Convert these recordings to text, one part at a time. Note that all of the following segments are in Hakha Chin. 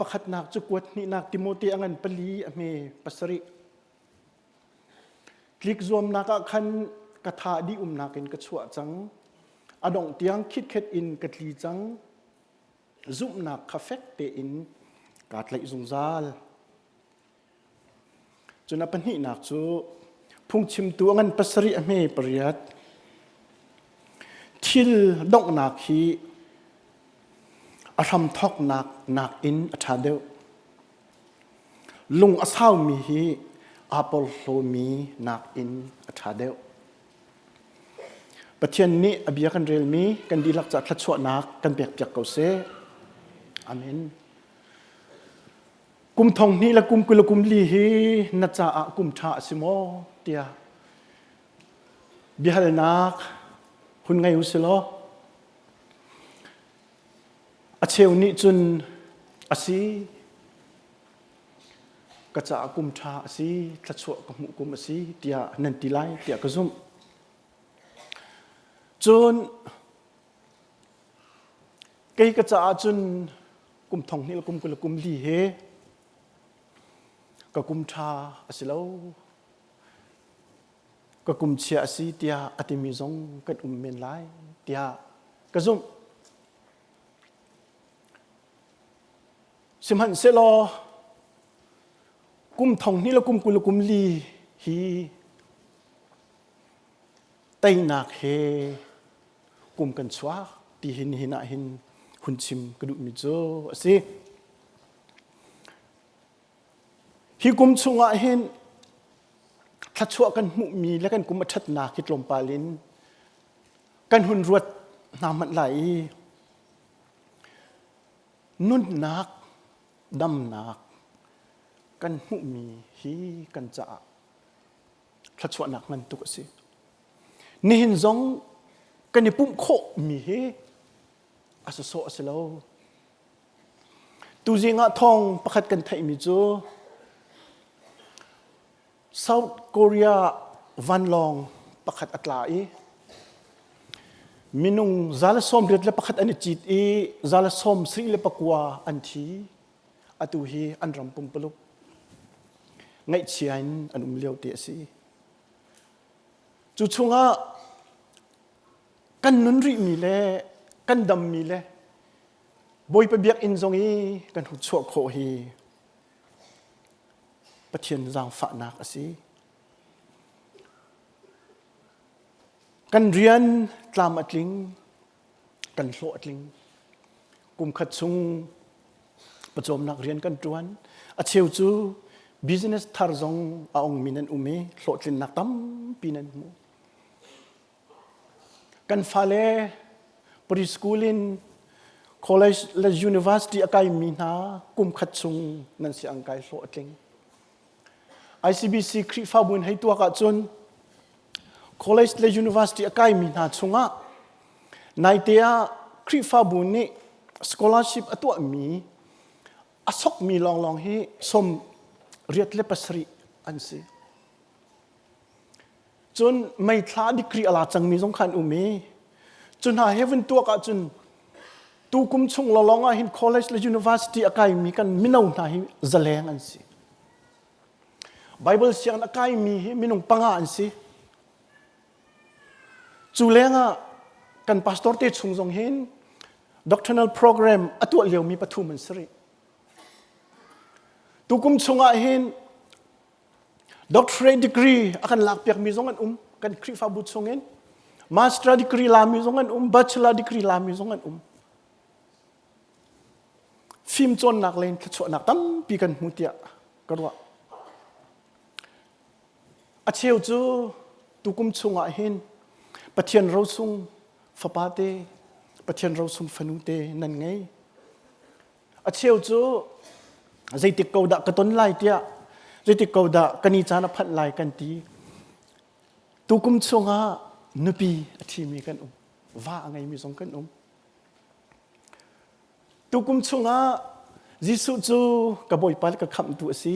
pakhatnak cu kuat hnihnak Timote a ngan pali a hme pasarih. Tlik zuamnak ah khan ka tha dih umnak in ka chuah cang. A dongh tiang khitkhet in ka tli cang. Zumhnak kha fek tein kaa tlaih zungzal. Cun a pahnihnak cu phungchimtu a ngan pasarih a hme pariat. Thil donghnak hi a hramthawknak nakin a ṭha deuh. Lung a saumi hi aa porhlawmi nakin a ṭha deuh. Pathian nih a bia kan relmi kan dihlak caah thluachuahnak kan pekpiak ko seh. Amen. Kum thong hnih le kum 20 le kum li hi na caah kum ṭha a si maw tiah biahalnak hun ngei u si law a cheu nih cun a si ka caah kum ṭha a si thluachuah ka hmuh kum a si tiah nan ti lai tiah ka zumh. Cun Kei ka caah cun kum thong hnih le kum 20 le kum li hi ka kum ṭha a si lo. Ka kum chia a si tiah a timi zong kan um men lai tiah ka zumh. Sihmanhsehlaw kum thong hnih le kum 20 le kum li hi teinak he kum kan chuak ti hin hin ah hin hun chim ka duhmi cu a si. Hi kum chungah hin thluachuah kan hmuhmi le kan kum a ṭhatnak hi tlawmpal in kan hun ruat hna hmanh lai i nunnak damnak kan hmuhmi hi kan caah thluachuahnak ngan tuk a si. Nihin zong kan i pumh khawhmi hi a sawsawh a si lo. Tuzing ah thawng pakhat kan theihmi cu South Korea vanlawng pakhat a tla i minung 181 an i cit i 179 an thi. Atu hi an ram pumpuluk ngaihchia in an um lio te a si. Cu chungah kan nun rihmi le kan dammi le Bawipa biakinn zong i kan hung chuah khawh hi Pathian zaangfahnak a si. Kan rian tlam a tling, kan hlawh a tling. Kum khat chung pawcawmnak rian kan ṭuan. A cheu cu business thar zong a ongmi nan um i hlawhtlinnak tampi nan hmu. Kan fale preschool in college le university a kaimi hna kum khat chung nan si ang kai hlawh a tling. ICBC Khrihfabu in hei tuak ahcun college le university a kaimi hna chungah naite ah Khrihfabu nih scholarship a tuahmi a sokmi lawnglawng hi som riat le pasarih an si. Cun meithla degree a la cangmi zong kha an um i cu hna he vun tuak ahcun tu kum chung lawlawng ah hin college le university a kaimi kan mino hna hi zaleng an si. Bible sianginn a kaimi hi minung panga an si. Cu lengah kan pastor te chung zong hin doctrinal program a tuah liomi pathum an si rih. Tukum chungah hin doctorate degree a kan lakpiakmi zong an um kan Khrihfabu chungin master degree lami zong an um bachelor degree lami zong an um fim cawnnak le thluachuahnak tampi kan hmu tiah ka ruah a cheu cu tukum chungah hin Pathian rosung fapa te Pathian rosung fanu te nan ngei A cheu cu zeitik ko dah ka ton lai tiah zeitik ko dah ka ni caan a phanh lai kan ti. Tukum chungah nupi a ṭhimi kan um. Va a ngeimi zong kan um. Tukum chungah Jesuh cu ka Bawipa le ka khamhtu a si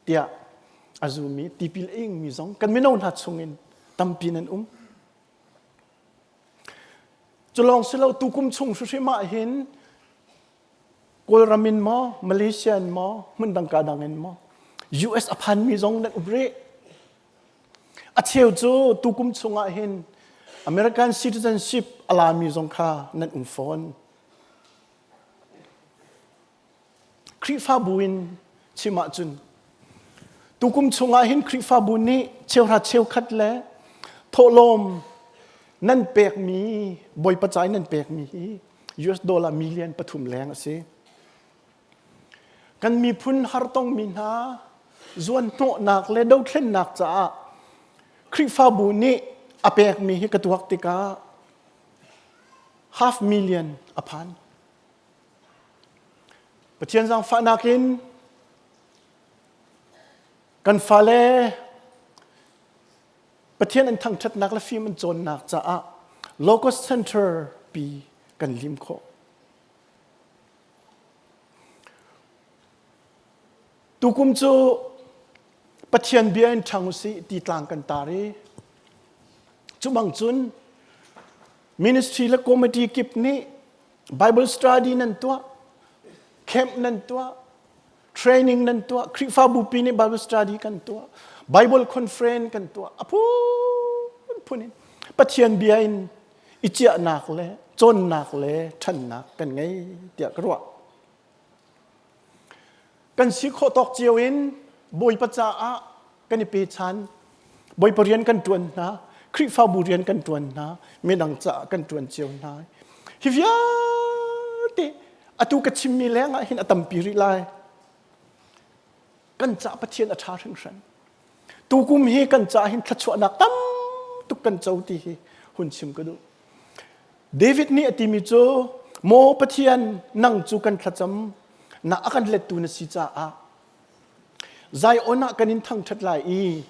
tiah a zumi tipil a ingmi zong kan mino hna chungin tampi nan um. Cu lawng si lo tukum chung hrimhrim ah hin Kawlram in maw, Malaysia in maw, hmun dang ka dang in maw, US a phanmi zong nan um rih. A cheu cu tukum chungah hin American citizenship a lami zong kha nan um fawn. Khrihfabu in chim ahcun tukum chungah hin Khrihfabu nih cheuhra cheukhat le thawhlawm nan pekmi Bawipa ca in nan pekmi hi US dollar million pathum leng a si. Kan miphun hartongmi hna zuanhnawhnak le dothlennak caah Khrihfabu nih a pekmi hi ka tuak tikah half million a phan. Pathian zaangfahnak in kan fale Pathian an thangṭhatnak le fim an cawnnak caah Locust Center pi kan lim khawh. Tukum cu Pathian bia in ṭhang usih ti tlang kan tar i cu bang cun ministry le committee kip nih Bible study nan tuah, camp nan tuah, training nan tuah, Khrihfabu pi nih Bible study kan tuah, Bible conference kan tuah, a phunphun in Pathian bia in i ciahnak le cawnnak le ṭhannak kan ngei tiah ka ruah. Kan si khawh tawk cio in Bawipa caah kan i pechan, Bawipa rian kan ṭuan hna, Khrihfabu rian kan ṭuan hna, midang caah kan ṭuan cio hna. Hi vialte atu ka chimmi leng ah hin a tampi rih lai. Kan caah Pathian a ṭha hringhran. Tukum hi kan caah hin thluachuahnak tam tuk kan co ti hi hun chim ka duh. David nih a timi cu Maw Pathian nang cu kan thlacam na a kan lettu na si caah Zion ah kan in thangṭhat lai i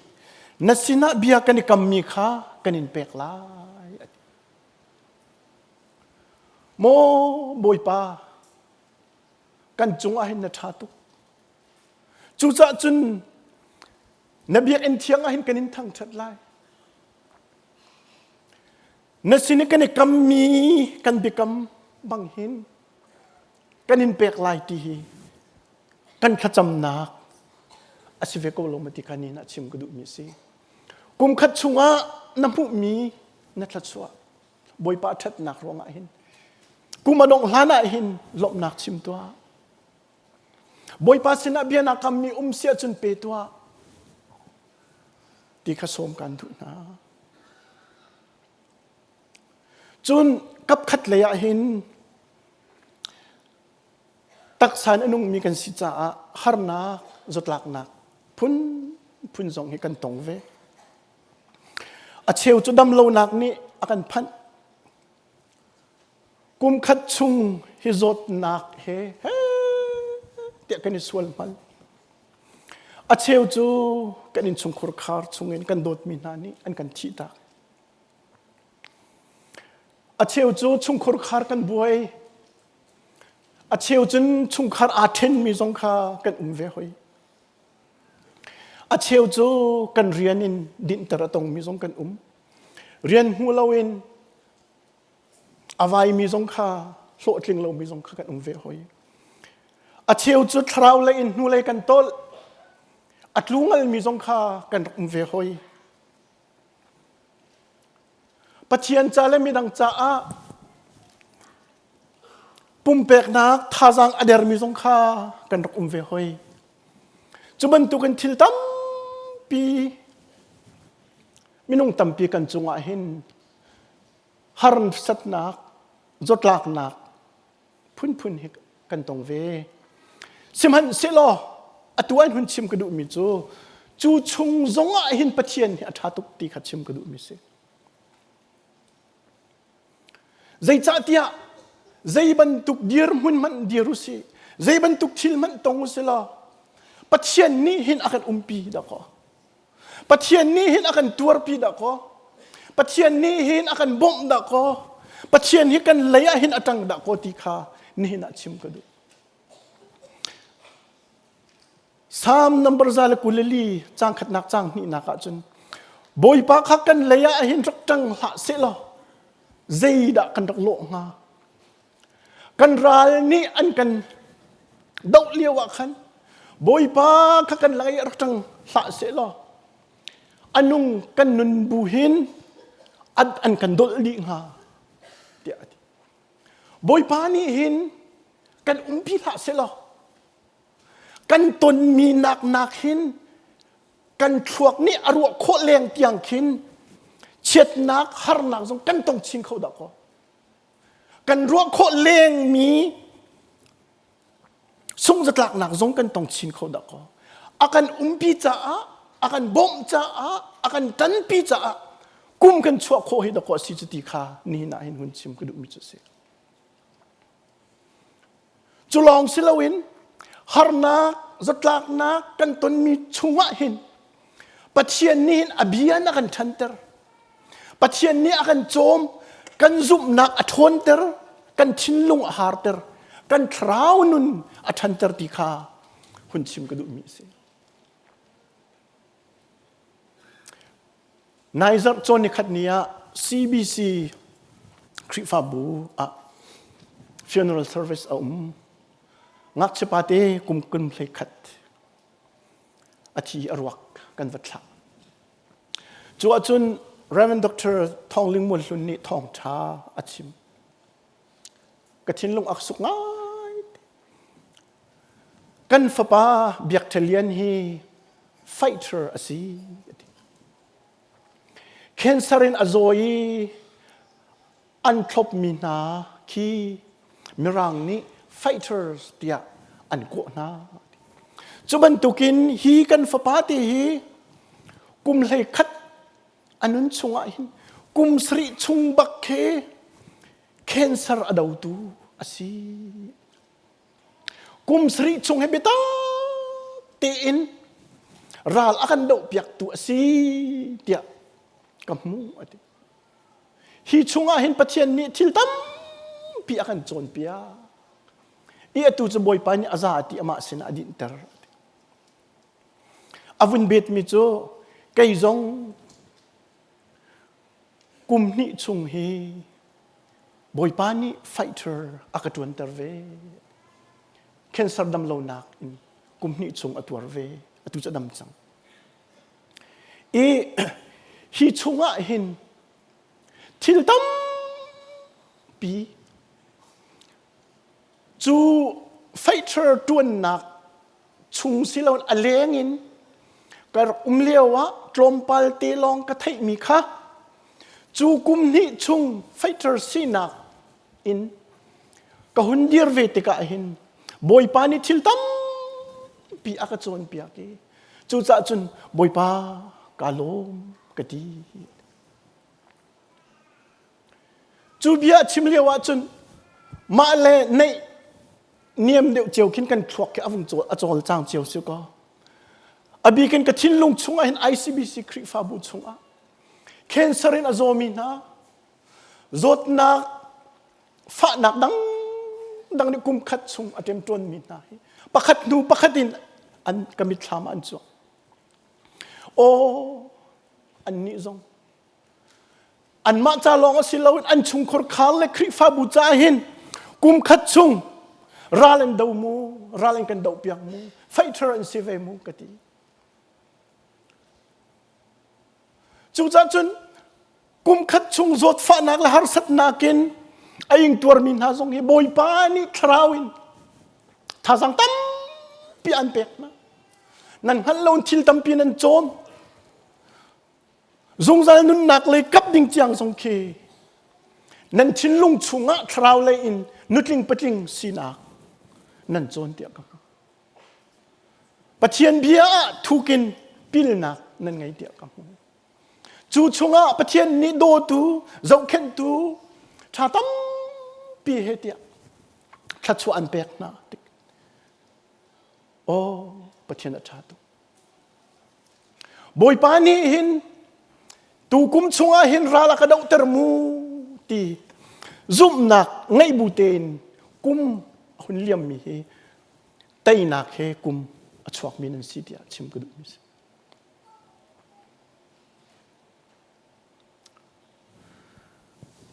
na sinah bia kan i kammi kha kan in pek lai. Maw Bawipa kan cungah hin na ṭha tuk. Cucaah cun na biakinn thiang ah hin kan in thangṭhat lai. Na sin i kan i kammi kan biakam bang hin kan in pek lai ti hi kan thlacamnak a si ve ko lo ma ti kha ni ah chim ka duhmi a si. Kum khat chungah na hmuhmi na thluachuah Bawipa ṭhatnak ruangah hin kum a dongh hlan ah hin lawmhnak chim tuah. Bawipa sinah bia naa kammi um si ahcun pe tuah ti kha sawm kan duh hna. Cun kapkhat lei ah hin taksa in a nungmi kan si caah harnak, zawtlaknak phunphun zong hi kan tong ve. A cheu cu damlonak nih a kan phanh. Kum khat chung hi zawtnak he he tiah kan i sual hmal. A cheu cu kan innchungkhur khar chungin kan dawtmi hna nih an kan thihtak. A cheu cu chungkhur khar kan buai. A cheu cun chungkhar aa ṭhenmi zong kha kan um ve hoi. A cheu cu kan rian in dinhter a tongmi zong kan um. Rian hmu loin a vaimi zong kha hlawhtling lomi zong kha kan um ve hoi. A cheu cu thlarau lei in hnulei kan tolh. A tlu ngalmi zong kha kan rak um ve hoi. Pathian ca le midang caah pumpeknak thazaang a dermi zong kha kan rak um ve hoi. Cu bantukin thil tampi minung tampi kan cungah hin harsatnak, zawtlaknak phunphun hi kan tong ve. Sihmanhsehlaw atu an hun chim ka duhmi cu cu chung zongah hin Pathian hi a ṭha tuk ti kha chim ka duhmi si. Zeicahtiah zei bantuk dirhmun hmanh dir u sih, zei bantuk thil hmanh tong u sih law Pathian nih hin a kan umpi dakaw. Pathian nih hin a kan tuarpi dah kaw. Pathian nih hin a kan bawmh dah kaw. Pathian hi kan lei ah hin a ṭang dah kaw ti kha nihin ah chim ka duh. Psalm number 124 caang khatnak caang hnihnak ah cun Bawipa kha kan lei ah hin rak ṭang hlah sehlaw zeidah kan rak lawh hnga? Kan ral nih an kan. Doh lio ah khan Bawipa kha kan lak i rak ṭang hlah sehlaw a nung kan nun bu hin an kan dolh dih hnga tiah a ti. Bawipa nih hin kan umpi hlah sehlaw kan tonmi nak nak hin kan thluak nih a ruah khawh leng tiang khin chiatnak harnak zong kan tong chin kho dah kaw. Kan ruah khawh lengmi sungzatlaknak zong kan tong chin kho dah kaw. A kan umpi caah, a kan bawmh caah, a kan tanpi caah kum kan chuah khawh hi dah kaw a si cu ti kha nihin ah hin hun chim ka duhmi cu a si. Cu lawng si loin harnak, zatlaknak kan tonmi chungah hin Pathian nih hin a bia in a kan ṭhanter. Pathian nih a kan cawm, kan zumhnak a ṭhawnter, kan thinlung a harter, kan thlarau nun a ṭhanter ti kha hun chim ka duhmi a si. Nai zarh cawn nikhat ni ah CBC Khrihfabu ah funeral service a um. Ngakchia pate kum kum hlei khat a thi a ruak kan va thlah. Cu ahcun Reverend Dr. Thawng Ling Mual Hlun nih thawngṭha a chim. Ka thinlung a suk ngai. Kan fapa Biak Ṭha Lian hi fighter a si. Cancer in a zaw i an thlopmi hna khi Mirang nih fighters tiah an kawh hna. Cu bantukin hi kan fapa te hi kum hlei khat a nun chungah hin kum sarih chung bak khi cancer a dotu a si. Kum sarih chung he biatak tein ral a kan dohpiaktu a si tiah ka hmuh a ti. Hi chungah hin Pathian nih thil tampi a kan cawnpiak. I atu cu Bawipa nih a za ti amah sinah a dinhter. A vun betmi cu kei zong kum hnih chung hi Bawipa nih fighter a ka ṭuanter ve. Cancer dam lonak in kum hnih chung a tuar ve. Atu cu a dam cang. I hi chungah hin thil tampi cu fighter ṭuannak chung si loin a leng in ka rak um lio ah tlawmpal te lawng ka theihmi kha cu kum hnih chung fighter sinak in ka hun dir ve tikah hin Bawipa nih thil tampi a ka cawnpiak i cucaah cun Bawipa ka lawm ka ti. Cu bia chim lio ah cun mah le neih niam deuh cio khin kan thluak khi a vung a cawlcang cio si ko. A bikin ka thinlung chungah hin ICBC Khrihfabu chungah cancer in a zawmi hna zawtnak fahnak dang dang nih kum khat chung a ṭemṭuanmi hna hi pakhat hnu pakhat in an ka mitthlam ah an cuang. Aw annih zong Anmah ca lawng a si loin an chungkhar khar le Khrihfabu caah hin kum khat chung ral an do mu, ral an kan doh piak mu, fighter an si ve mu ka ti. Cucaah cun kum khat chung zawtfahnak le harsatnak in a ingtuarmi hna zong hi Bawipa nih thlarau in thazaang tampi an pek hna. Nan hngalh lo in thil tampi nan cawn. Zungzal nunnak lei kap ding tiang zong khi nan thinlung chungah thlarau lei in nutling patling sinak nan cawn tiah ka hmu. Pathian bia ah thukin pilnak nan ngei tiah ka hmu. Cu chungah Pathian nih dawtu, zohkhenhtu ṭha tampi he tiah thluachuah an pek hna. Aw, Pathian a ṭha tuk. Bawipa nih hin tukum chungah hin ral a ka dohter mu ti zumhnak ngeih bu tein kum a hun liammi hi teinak he kum a chuakmi nan si tiah chim ka duhmi si.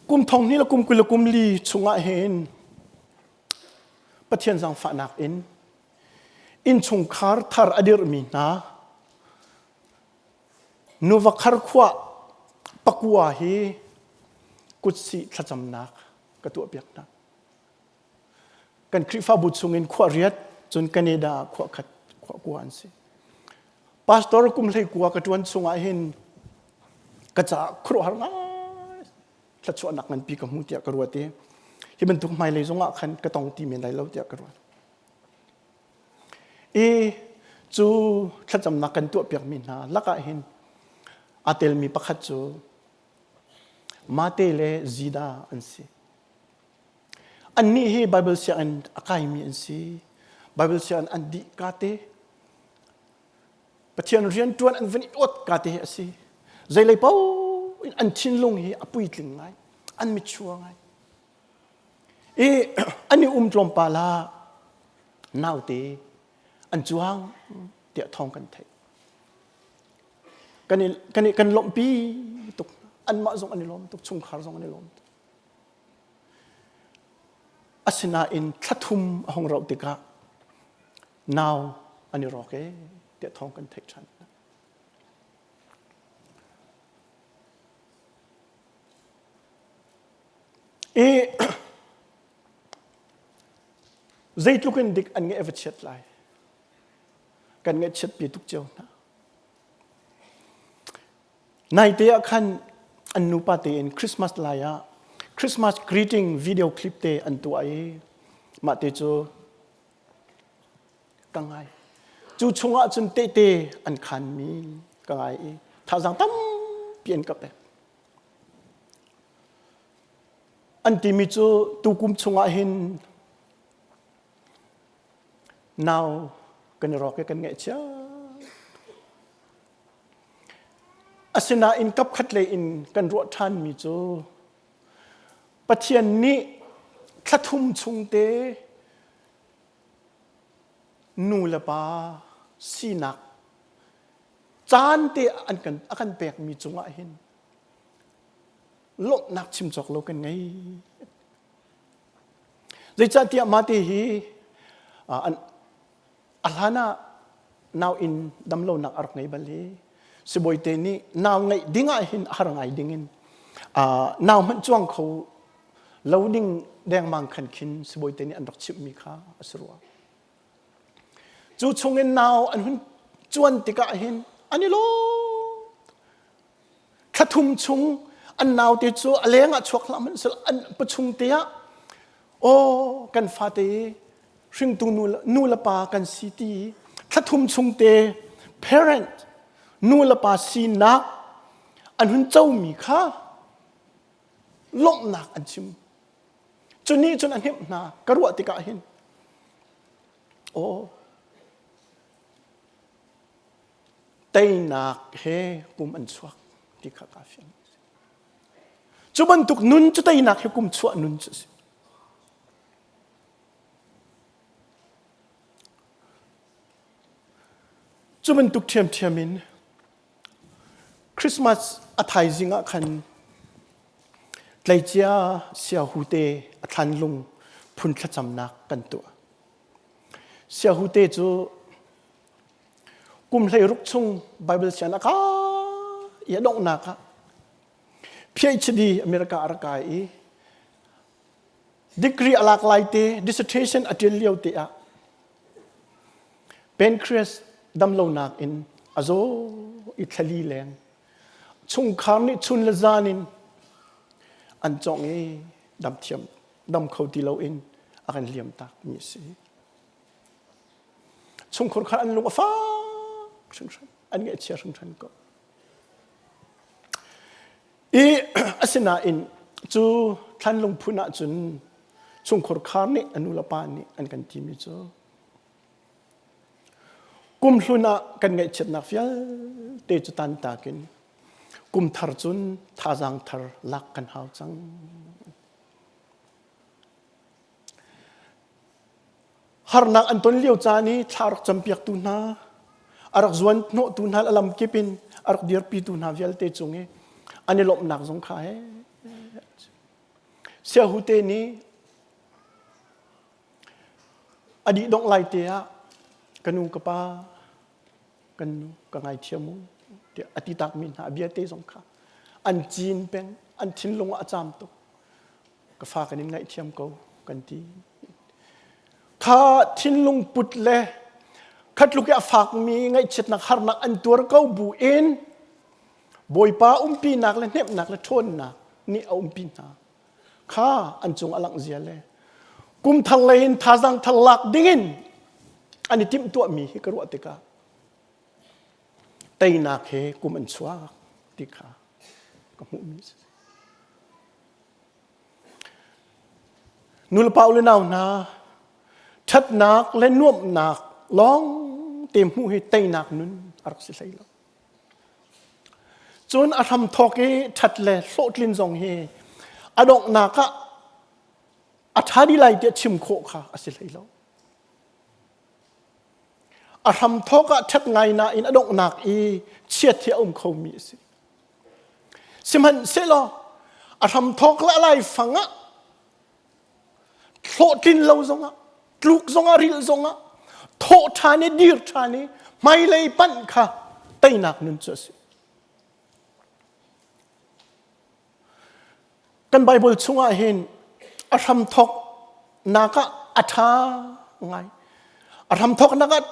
Kum thong hnih le kum 20 le kum li chungah hin Pathian zaangfahnak in. Innchungkhar thar a dirhmi hna nuva kharkhua pakua hi kutsih thlacamnak ka tuahpiak hna. Kan Khrihfabu chungin khua riat cun Canada ah khua khat khua kua an si. Pastor kum hlei kua ka ṭuan chungah hin ka caah khuaruahhar ngai thluachuahnak nganpi ka hmu tiah ka ruat i hi bantuk hmailei zongah khan ka tong ti men lai lo tiah ka ruat. I cu thlacamnak kan tuahpiakmi hna lakah hin aa telmi pakhat cu Mate le Zida an si. Annih hi Baibal sianginn a kaimi an si. Baibal sianginn an dih kate Pathian rian ṭuan an van i awt kate hi a si. Zeilei paoh in an thinlung hi a puitling ngai, an mitchua ngai. I an i um tlawmpal ah naute an cuang tiah thawng kan theih. Kan i, kan i, kan lawmhpi tuk. Anmah zong an i lawm tuk, chungkhar zong an i lawm tuk. Asinain thla thum a hung rauh tikah nau an i rawk ee tiah thawng kan theih ṭhan. I zeitluk in dik an ngeih va chiat lai. Kan ngaihchiatpi tuk cio hna. Naite ah khan an nupa tein Christmas lai ah Christmas greeting video clip te an tuah i mah te cu ka ngai. Cu chungah cun tehte an khanmi ka ngai i thazaang tampi an ka pek. An timi cu tukum chungah hin nau kan i rawk i kan ngaihchia. Asinain kapkhat lei in kan ruah ṭhanmi cu Pathian nih thla thum chung te nu le pa sinak caan te an kan a kan pekmi cungah hin lawmhnak chim cawk lo kan ngei. Zeicahtiah mah te hi an a hlan ah nau inn damlonak a rak ngei bal i sibawi te nih nau ngeih ding ah hin a har ngai ding in nau hmanh cuang kho lo ding dengmang khan khin sibawi te nih an rak chimhmi kha a si rua. Cu chungin nau an hun cuan tikah hin an i lawm. Thla thum chung an naute cu a leng ah chuak hlah hmanhsehlaw an pachung te ah aw kan fate hringtu nu, nu le pa kan si ti thla thum chung te parent nu le pa sinak an hun comi kha lawmhnak an chim. Cu nih cun a hnemh hna ka ruah tikah hin aw teinak he kum an chuak ti kha kaa fiang. Cu bantuk nun cu teinak he kum chuah nun cu a si. Cu bantuk ṭhiamṭhiam in Christmas a thaizing ah khan tleicia siahute a thlanlung phun thlacamnak kan tuah. Siahute cu Kum 16 chung Bible sian a kai i a donghnak ah PhD America a rak kai i degree a lak lai te dissertation a ṭial lio te ah pancreas damlonak in a zaw i thlali leng chungkhar nih chun le zan in an cawngh i dam thiam dam kho ti loin a kan liam tak mi a si. Chungkhur kha an lung a fak hringhran, an ngaihchia hringhran ko. I asinain cu thlanlung phun ahcun chungkhur khar nih a nu le pa nih an kan timi cu kum hlun ah kan ngaihchiatnak vialte cu tantak in kum thar cun thazaang thar lak kan hau cang. Harnak an ton lio caan i thla rak campiaktu hna, a rak zuan hnawhtu hna a lamkip in a rak dirpitu hna vialte cung i an i lawmhnak zong kha he Siahute nih a dih dongh lai te ah. Ka nu ka pa kan nu ka ngaithiam u tiah a ti takmi hna a bia te zong kha an cin peng an thinlung ah a caam tuk ka fa kan in ngaihthiam ko kan ti kha thinlung put le khatluk i a fakmi ngaihchiatnak harnak an tuar ko bu in Bawipa umpinak le hnemhnak le ṭhawnnak nih a umpi hna kha an cung a langh zia le kum thar lei in thazaang thar lak dingin an i timhtuahmi hi ka ruah tikah teinak he kum an chuak ti kha ka hmuhmi a si. Nulepa u le nau hna, ṭhatnak le nuamhnak lawng te hmuh hi teinak nun a rak si hlei lo. Cun a hramthawk i ṭhat le hlawhtlin zong hi a donghnak ah a ṭha dih lai tiah chim khawh kha a si hlei lo. A hramthawk ah ṭhat ngai nain a donghnak i chiat hi a um khomi a si. Sihmanhsehlaw a hramthawk le a laifang ah hlawhtlin lo zongah tluk zongah rilh zongah thawh ṭhan i dir ṭhan i hmailei panh kha teinak nun cu a si. Kan Bible chungah hin a hramthawk nak ah a ṭha ngai. A hramthawk nak ah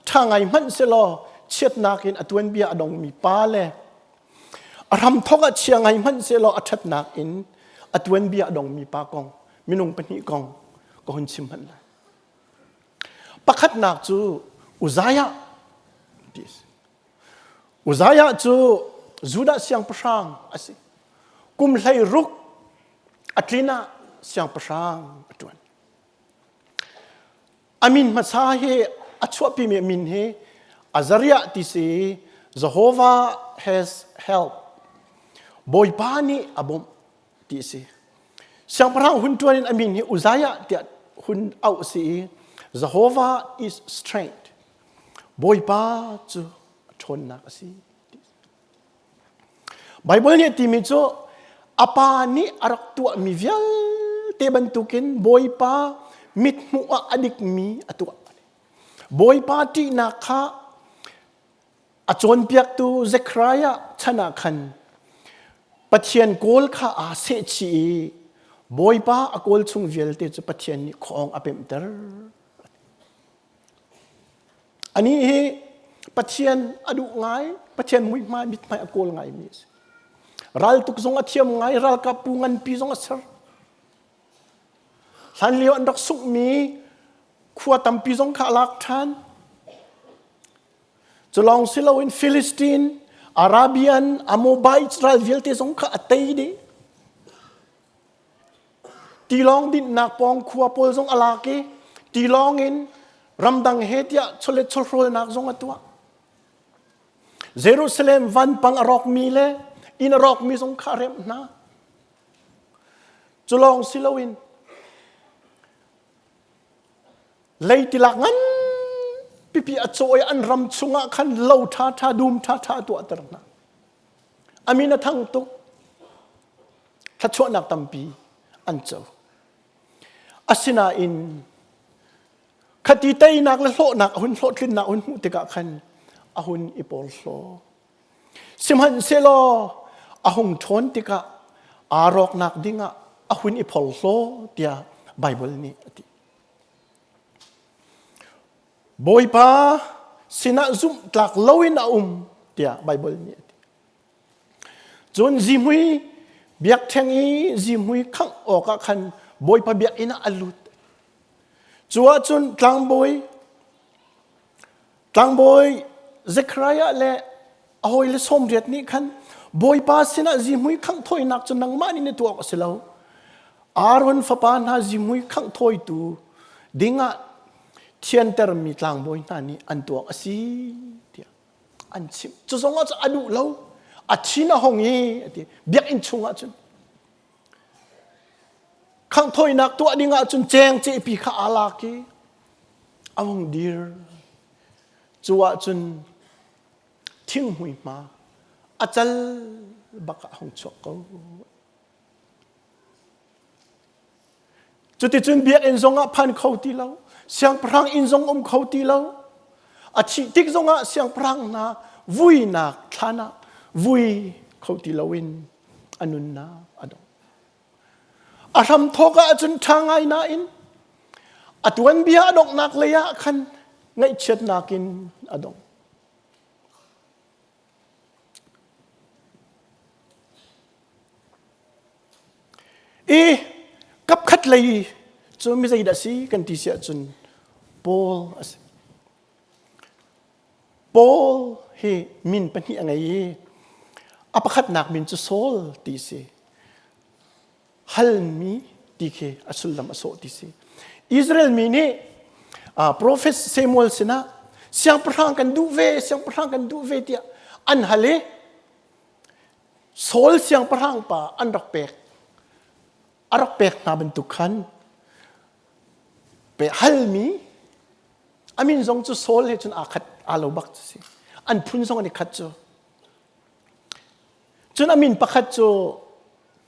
ṭha ngai hmanh selaw chiatnak in a tuanbia a dongmi pa le A hramthawk ah chia ngai hmanh sehlaw a ṭhatnak in a tuanbia a dongmi pa kong, minung pahnih kong ka hun chim hmanh lai. Pakhatnak cu Uzziah ti a si. Uzziah cu Judah siangpahrang a si. Kum 16 a tlin ah siangpahrang a ṭuan. A min hmasa hi a chuahpimi a min hi Azariah ti si Jehovah has help. Bawipa nih a bawmh ti si. Siangpahrang hun ṭuan in a min hi Uzziah tiah hun auh si i Jehovah is strength. Bawipa cu a ṭhawnnak a si. Baibal nih a timi cu a pa nih a rak tuahmi vialte bantukin Bawipa mithmuh ah a dikmi a tuah. Bawipa ṭihnak kha a cawnpiaktu Zekhariah chan ah khan Pathian kawl kha aa sehchih i Bawipa a kawl chung vialte cu Pathian nih khuaawng a pemhter. Anih hi Pathian a duh ngai, Pathian muihmai mithmai a kawl ngaimi a si. Raltuk zong a thiam ngai, ralkap pu nganpi zong a ser. Hlanlio an rak sunghmi khua tampi zong kha a lak ṭhan. Cu lawng si loin Philistine, Arabian, Amobites ral vialte zong kha a tei dih. Tilawng dinhnak pawng khua pawl zong a lak i tilawng in ramdang he tiah chawlet chawhrawlnak zong a tuah. Jerusalem vanpang a rawkmi le inn a rawkmi zong kha a remh hna. Cu lawng si loin leitilak ngan pipi a cawh i an ram chungah khan lo ṭhaṭha dum ṭhaṭha a tuahter hna. A min a thang tuk. Thluachuahnak tampi an co. Asinain khati teinak le hlawhnak a hun hlawhtlinnak a hun hmuh tikah khan a hun i porhlaw. Sihmanhsehlaw a hung ṭhawn tikah aa rawknak dingah a hun i phorhlaw tiah Baibal nih a ti. Bawipa sinah zumhtlak loin a um tiah Baibal nih a ti. Cun zihmui biakṭheng i zihmui khangh awkah khan Bawipa biakinn ah a lut. Cu ahcun tlangbawi tlangbawi Zekhariah le a hawile 80 nih khan Bawipa sinah zihmui khangh thawinak cu nangmah nih na tuah awk a si lo. Aaron fapa hna zihmui khangh thawitu dingah thiantermi tlangbawi hna nih an tuah awk a si tiah an chimh. Cu zong ah cun a duh lo. A thin a hung i a ti. Biakinn chungah cun khangh thawinak tuah ding ah cun ceng cehpi kha aa lak i a hung dir. Cu ah cun thinghmui hma a cal bak ah a hung chuak ko. Cuticun biakinn zong ah phan kho ti lo, siangpahrang inn zong um kho ti lo. A thih tik zongah siangpahrang hna vuinak thlan ah vui kho ti loin a nunnak a dong. A hramthawk ah cun ṭha ngai nain a tuanbia a donghnak lei ah khan ngaihchiatnak in a dong. I kapkhat lei cu mi zeidah si kan ti si ahcun Paul a si. Paul hi min pahnih a ngei i a pakhatnak min cu Saul ti si. Halmi ti khi a sullam a sawh ti si. Israel mi nih profet Samuel sinah siangpahrang kan duh ve, siangpahrang kan duh ve tiah an hal i Saul siangpahrang pa an rak pek. A rak pek hna bantuk khan pe halmi A min zong cu Saul he cun aa khat aa lo bak cu si. An phun zong an i khat cu. Cun a min pakhat cu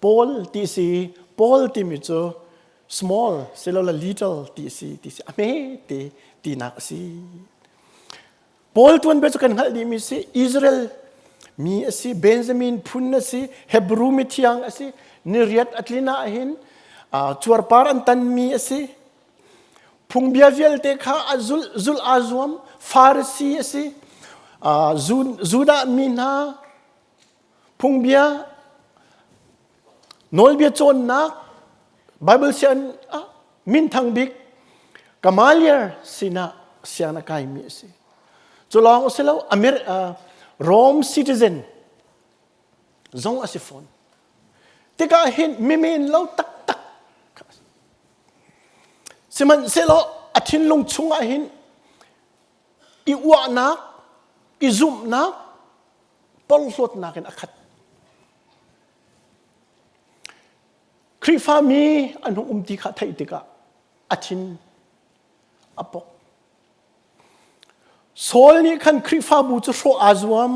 Paul ti si. Paul timi cu small silole little ti si ti si a hme te tinak a si. Paul tuanbia cu kan hngalh dihmi si Israel mi a si Benjamin phun a si Hebrew mithiang a si niriat a tlin ah hin cuarpar an tanmi a si Phungbia vialte kha a zulh, zulh aa zuam. Farasi a si. Judah mi hna phungbia nawlbia cawnnak Bible sian ah minthang bik Gamaliel sinah siang a kaimi a si. Cu lawng a si lo, Amir, uh, Rome citizen zong a si fawn. Tikah hin mimen lo taktak Sihmanhsehlaw a thinlung chungah hin i uahnak, i zumhnak, porhlawtnak in a khat. Khrihfami an hung um ti kha theih tikah a thin a pok. Saul nih khan Khrihfabu cu hrawh aa zuam.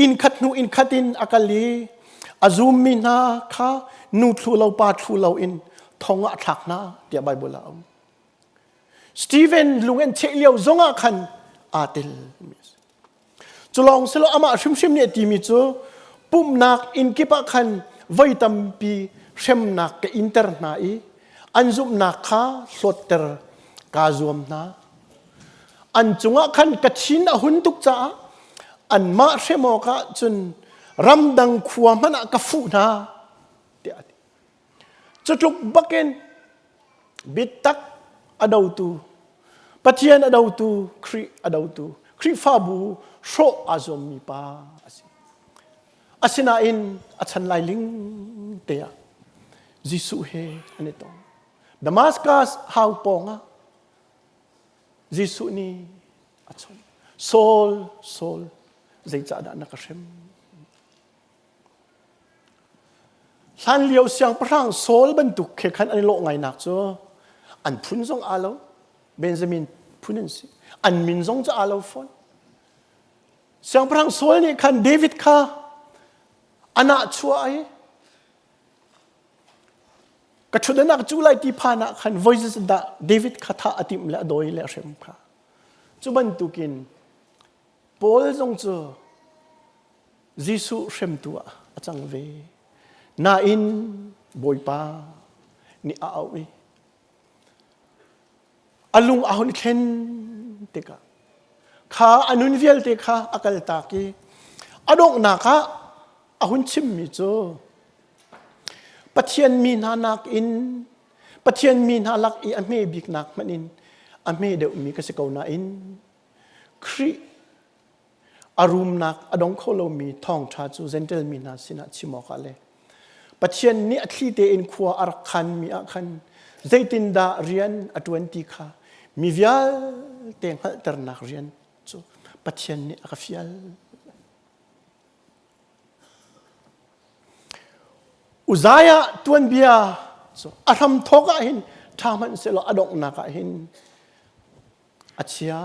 Inn khat hnu inn khat in a kal i a zummi hna kha nu thlu lo pa thlu lo in thong ah a thlak hna tiah Baibal ah a um. Stephen lung an cheh lio zongah khan aa tel. Cu lawng si lo amah hrimhrim nih a timi cu pumhnak inn kip ah khan voi tampi hremnak ka inter hna i an zumhnak kha hlawtter kaa zuam hna. An cungah khan ka thin a hun tuk caah anmah hrem awkah cun ramdang khua hmanh ah ka fuh hna tiah a ti. Cutluk bakin biatak a dotu, Pathian a dotu, Khrih a dotu, Khrihfabu hrawh aa zuammi pa a si. Asinain a chan lai ling te ah Jesuh he an i tong. Damascus hau pawng ah Jesuh nih a chawnh. Saul, Saul, zeicahdah na ka hrem? Hlanlio siangpahrang Saul bantuk he khan an i lawh ngainak cu an phun zong aa lo. Benjamin phun an si. An min zong cu aa lo fawn. Siangpahrang Saul nih khan David kha a nahchuah i ka ṭhutdan ah ka cu lai ti phan ah khan voi dah David kha thah a timh le a dawi le a hrem kha. Cu bantukin Paul zong cu Jesuh hremtu ah a cang ve. Nain Bawipa nih a auh i a lung a hun i thlen tikah kha a nun vialte kha a kaltak i a donghnak ah a hun chimmi cu Pathian mi hna nakin Pathian mi hna lak i a hme biknak hmanh in a hme deuhmi ka si ko nain Khrih a rumnak a dong kho lomi thawngṭha cu Jentail mi hna sinah chim awkah le Pathian nih a thli tein khua a rak khanmi ah khan zeitindah rian a ṭuan ti kha mi vialte hngalhternak rian cu Pathian nih a ka fial. Uzziah tuanbia cu a hramthawk ah hin ṭha hmanh sehlaw a donghnak ah hin a chia.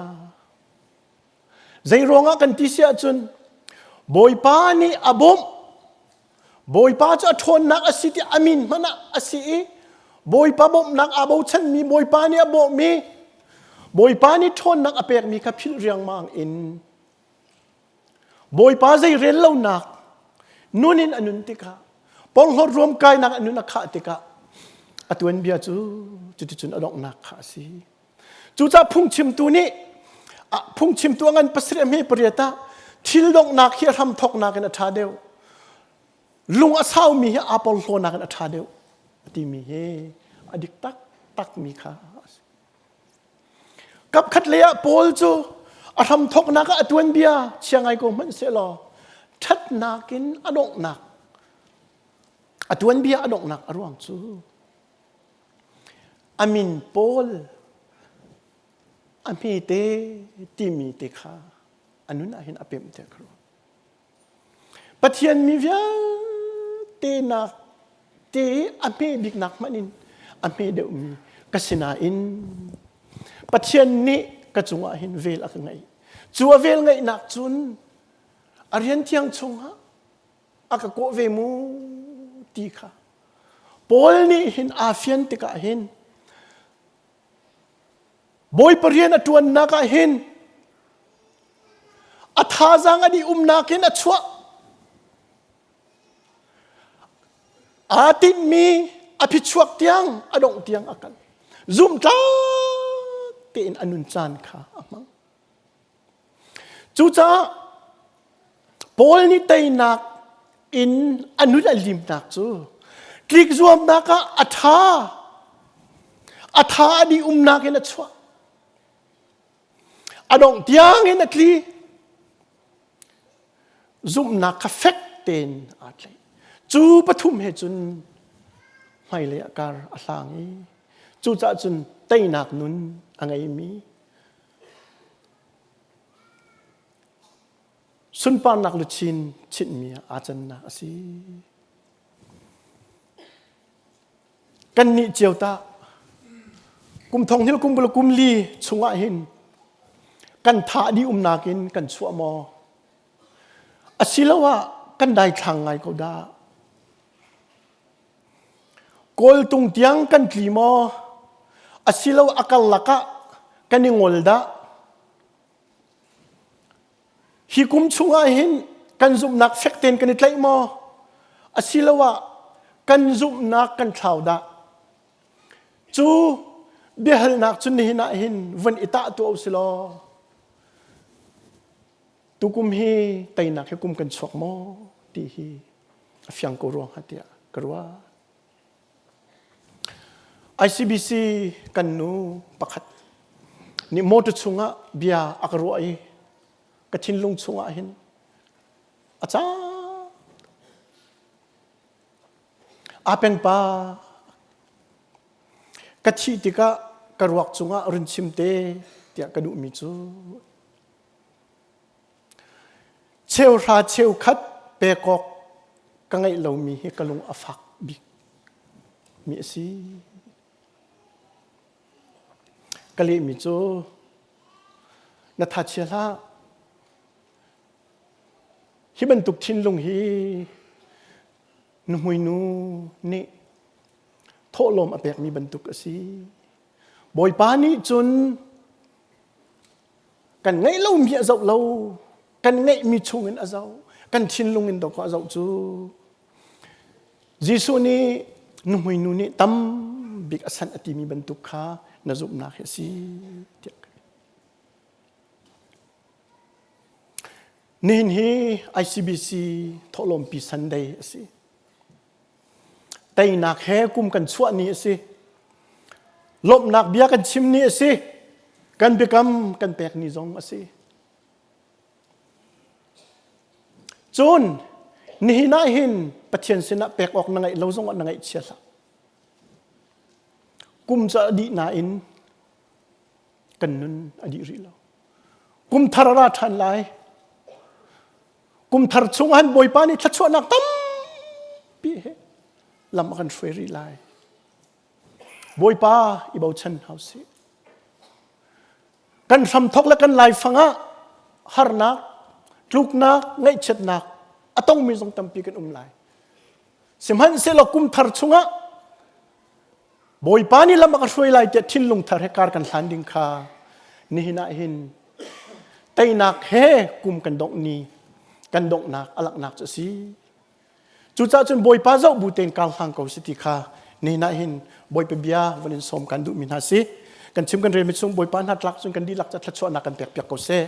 Zei ruangah kan ti si ahcun Bawipa nih a bawmh. Bawipa cu a ṭhawnnak a si ti a min hmanh ah a si i Bawipa bawmhnak aa bochanmi Bawipa nih a bawmhmi. Bawipa nih ṭhawnnak a pekmi kha philh riangmang in Bawipa zei rel lonak nun in a nun tikah porhlawt ruamkainak a nun a khah tikah a tuanbia cu cuticun a donghnak kha a si. Cucaah phungchimtu nih phungchimtu a ngan pasarih a hme pariat ah thil donghnak hi a hramthawknak in a ṭha deuh. Lung a saumi hi aa porhlawnak in a ṭha deuh a timi hi a dik taktakmi kha a si. Kapkhat lei ah Paul cu a hramthawknak ah a tuanbia chia ngai ko hmanh sehlaw ṭhatnak in a donghnak a tuanbia a donghnak a ruang cu a min Paul a hmete timi te kha a nun ah hin a pemh tiah ka ruah. Pathian mi vialte nak te a hme biknak hmanh in a hme deuhmi ka si nain Pathian nih ka cungah hin vel a ka ngeih. Cu a vel ngeihnak cun a rian thiang chungah a ka kawh ve mu ti kha Paul nih hin aa fian tikah hin Bawipa rian a ṭuannak ah hin a thazaang a dih umnak in a chuah. Aa tinhmi a phichuak tiang a dongh tiang a kal. Zumhtlak tein a nun caan kha a hmang. Cucaah Paul nih teinak in a nun a limnak cu tlik zuamnak ah a ṭha a tha a dih umnak in a chuah. A dongh tiang in a tli. Zumhnak kha fek tein aa tlaih. Cu pathum he cun hmailei ah kar a hlang i cucaah cun teinak nun a ngeimi Sunparnak luchin chinhmi ah aa cannak a si. Kannih cio tah kum thong hil kum kum li chungah hin kan tha dih umnak in kan chuah maw? Asiloah kan daithlang ngai ko dah? Kawltung tiang kan tli maw? Asilo a karlak ah kan i ngol dah? Hi kum chungah hin kan zumhnak fek tein kan i tlaih maw? Asiloah kan zumhnak kan thlau dah? Cu biahalnak cu nihin ah hin von i tah tuah u si law tukum hi teinak hi kum kan chuak maw ti hi a fiang ko ruang hnga tiah ka ruah. ICBC kan nu pakhat nih motor chungah bia a ka ruah i ka thinlung chungah hin a ca a pengpa ka thih tikah ka ruak cungah run chim te tiah ka duhmi cu Cheuhra cheukhat pek awk ka ngeih lomi hi ka lung a fak bik mi a si. Ka lehmi cu na thachia hlah. Hi bantuk thinlung hi nuhmui nu nih thawhlawm a pekmi bantuk a si. Bawipa nih cun Kan ngeih lomi a zoh lo. Kan ngeihmi chungin a zoh. Kan thinlung in dawkaw a zoh cu. Jesuh nih nuhmui nu nih tam bik a sanh a timi bantuk kha na zumhnak hi a si tiah Nihin hi ICBC thawhlawmpi Sunday a si. Teinak he kum kan chuah ni a si. Lawmhnak bia kan chim ni a si. Kan biakam kan pek ni zong a si. Cun nihin ah hin Pathian sinah pek awk na ngeih lo zongah na ngaihchia hlah. Kum cu a dih nain kan nun a dih rih lo. Kum thar a ra ṭhan lai. Kum thar chung han Bawipa nih thluachuahnak tampi he lam a kan hruai rih lai. Bawipa i bochan hau sih. Kan hramthok le kan laifang ah harnak, tluknak, ngaihchiatnak a tongmi zong tampi kan um lai. Sihmanhsehlaw kum thar chungah Bawipa nih lam a ka hruai lai tiah thinlung thar he kar kan hlan ding kha. Nihin ah hin teinak he kum kan dongh ni kan donghnak a langhnak cu a si. Cucaah cun Bawipa zoh bu tein kar hlang ko si ti kha nihin ah hin Bawipa bia van in sawm kan duhmi hna si. Kan chim kan relmi chung Bawipa hna tlak cun kan dihlak ca thluachuahnak kan pek piak ko seh.